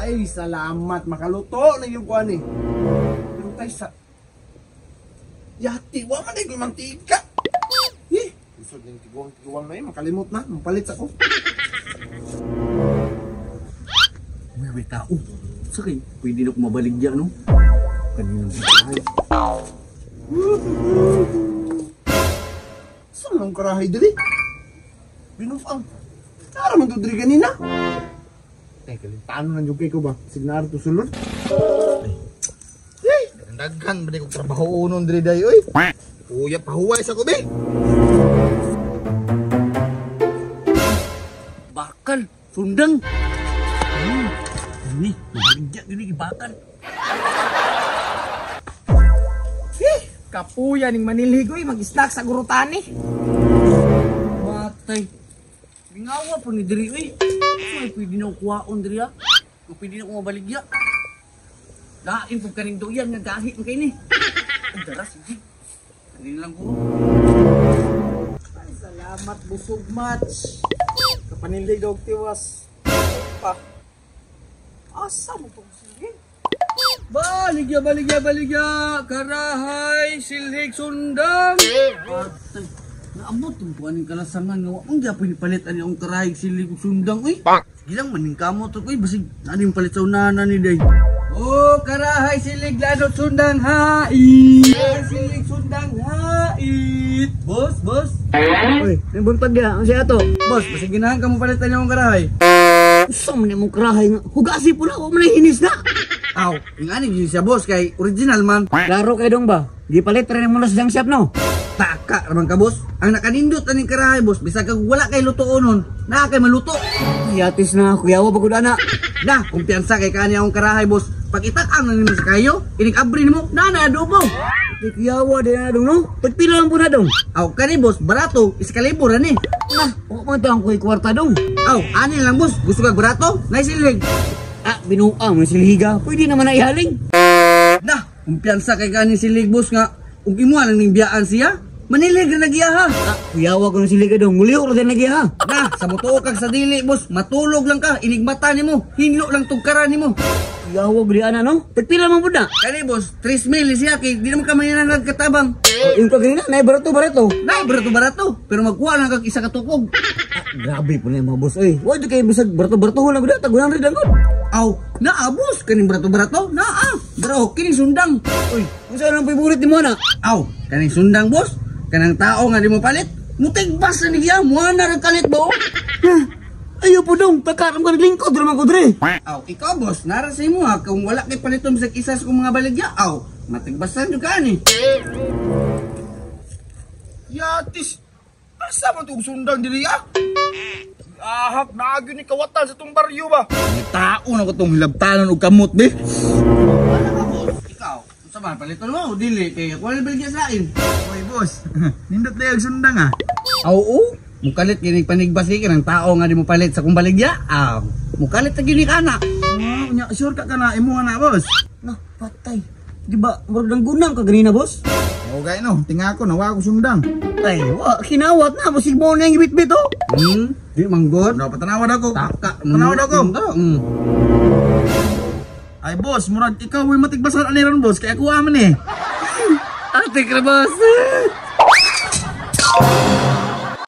Ay, salamat. Makaluto na yung kuan eh. Pero tayo sa... Yati, wa man ay mantika. Eh, usod ng tiguang-tiguang na yun. Makalimot na. Mapalit sa ko. Uy, may tao. Sakay, pwede na kumabaligya, no? Kaninang bahay. Saan ang karahay dali? Binufang. Nara man to diri kanina. Teka, lintano na yung ko ba? Signar to sulod. Eh, daghan ba di kog trabaho unon diri day oy. Kuya pahuway sa ko be. Bakal, sundang. Ini, mabaligya, gini, bakal. Eh, kapuya ning manilhig oy, mag-snack sa gurutani. Matay. Lingawa pa ni diri, uy. So, ay, pwede na kuwaon diri, ha? O, pwede na kumabaligya. Lain po kaning doyan nga gahi man kay ni. Ang dara, sige. Kanina lang ko. Ay, salamat busog match. Kapanilhig og tiwas. Pa. Asa mo tong silhig? Baligya, baligya, baligya! Karahay, silhig, sundang! Atay, naabot ang kuhanin kalasangan nga wa man gyapon ipalit ani ang karahay, silhig, ug sundang, uy! Sige lang, maning kamo to, uy, basig, ano yung palit sa unahan ni day? Oh, karahay, silhig, lanot, sundang, hait! Silhig, sundang, hait! Boss, boss! Uy, may buntag ya. Ang siya to. Boss, basig ginahan ka mo palit ani ang karahay. Usa man imong karahay nga. Hugasi po na, wa man ay hinis na. Aw, yung ani yun siya, boss, kay original man. Klaro kay dong ba? Gipalit rin mo na sa junk shop no. Taka raman ka, boss. Ang nakanindot aning karahay, boss, bisag kag wala kay lutoon nun, naa kay maluto. Yatis na, kuyawa ba gud ana. Na, kumpiyansa kay kani akong karahay, boss. Pag itakang na nimo sa kayo, inig abri nimo, na na adobo. Di kuyawa di na dong no. Pagpila lang po na dong. Aw, kani boss, barato, iskalibo ra ni. Na, wa man taong kuy kwarta dong. Aw, ani lang boss, gusto kag barato, naisilhig. Ah, binuang mo silhiga. Pwede naman na ihaling. Na, kumpiyansa kay kani silig boss nga ug imo lang ning biyaan siya. Manilig ra nagiya ha. Ah, kuyawa ko ng silhiga dong. Muliw ra din lagi ha. Na, sa mutuo kag sa dili boss, matulog lang ka, inigmata nimo, hinlo lang tugkaran nimo. Kuyawa gud ana no. Pagpila man pud na. Kani boss, 3 mil siya kay di naman ka mahinanag katabang. Oh, yung kaganina, nay barato barato. Nay, barato barato, pero magkuha lang kag isa ka tukog. Ah, grabe po na yung mga boss. Oy, wa jud kay bisag barato barato lang gud tagunan rin lang gud. Aw, naa boss, kaning barato barato, naa. Bro, kining sundang. Uy, unsa nang favorite nimo na? Aw, kaning sundang boss, kanang tao nga di mo palit, mutigbas na niya, muha na rin kalit bo. Ayaw po dong, takaram ka naglingkod raman ko dre. Aw, ikaw boss, nara sa imo ha, kung wala kay paliton sa isa sa kong mga baligya, aw, matigbasan jud ka ani. Yatis. Asa man tong sundang diri ah? Ahak naagyo ni kawatan sa tong baryo ba. Tao na ko tong hilabtanon og kamot be. Wala ka boss, ikaw, unsa man paliton mo o dili kay ako wala baligya sa lain. Oy boss, nindot na yung sundang ah. Aw, oo. Mukalit kini panigbas kay kanang tao nga di mo palit sa kong baligya. Aw, mukalit ta gyud ni kana. Oh, nya sure ka kana imuha na boss. Na, patay. Di ba, murag nang gunang ka ganina, boss? Okay no, tinga ko nawa ko sundang. Ay, wa, kinawat na. Musig mo na yung ibit-bit, oh. Di manggod. No, patanawad ako. Taka, Patanawad ako. Mm. Ay boss, murag ikaw ay matigbasan ani ron boss, kay ako aman eh. Ate krabas.